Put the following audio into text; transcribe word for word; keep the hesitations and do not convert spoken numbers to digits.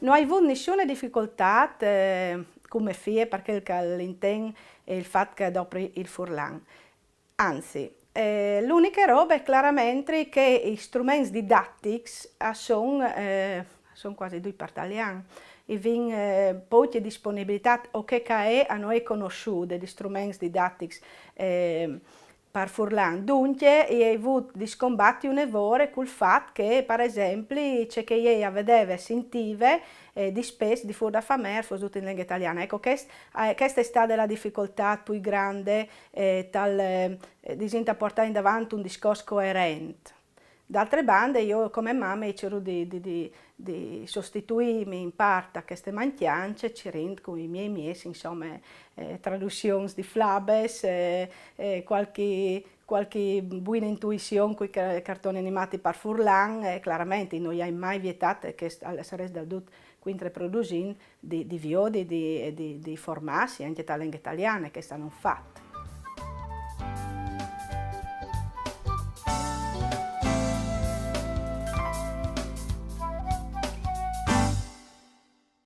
No ai vût nissune dificoltât, eh, cun mê fie, par chel che al intend il fat che e dopri il furlan. Anzi, eh, la uniche robe claramentri che i struments didatics a son, eh, a son cuasi ducj par talian. I vin, eh, pocje disponibilitât o chê che a è a no è cognossude di struments didatics, eh, par furlan. Duncje, i ai vût di scombati une vore cul fat che, par esempli, ce che jê a vedeve e sintive, eh, dispès di fûr da famee al fos dut in lenghe taliane. Eco, chest-, eh, cheste e je stade la dificoltât plui grande, eh, tal, eh, disìn, tal puartâ indavant un discors coerent. D'altre bande, jo come mame i cîr di, di, di, di sostituîmi in part a cheste mancjance cirint cui miei mieçs, insome, eh, traduzions di flabes, eh, eh, cualchi, cualchi buine intuizion cui ca-, cartons animâts par furlan, e claramentri no i ai mai vietât, e chest al sarès dal dut cuintraprodusint, di, di viodi, di, di, di formâsi ancje te lenghe taliane, chest a àn fat.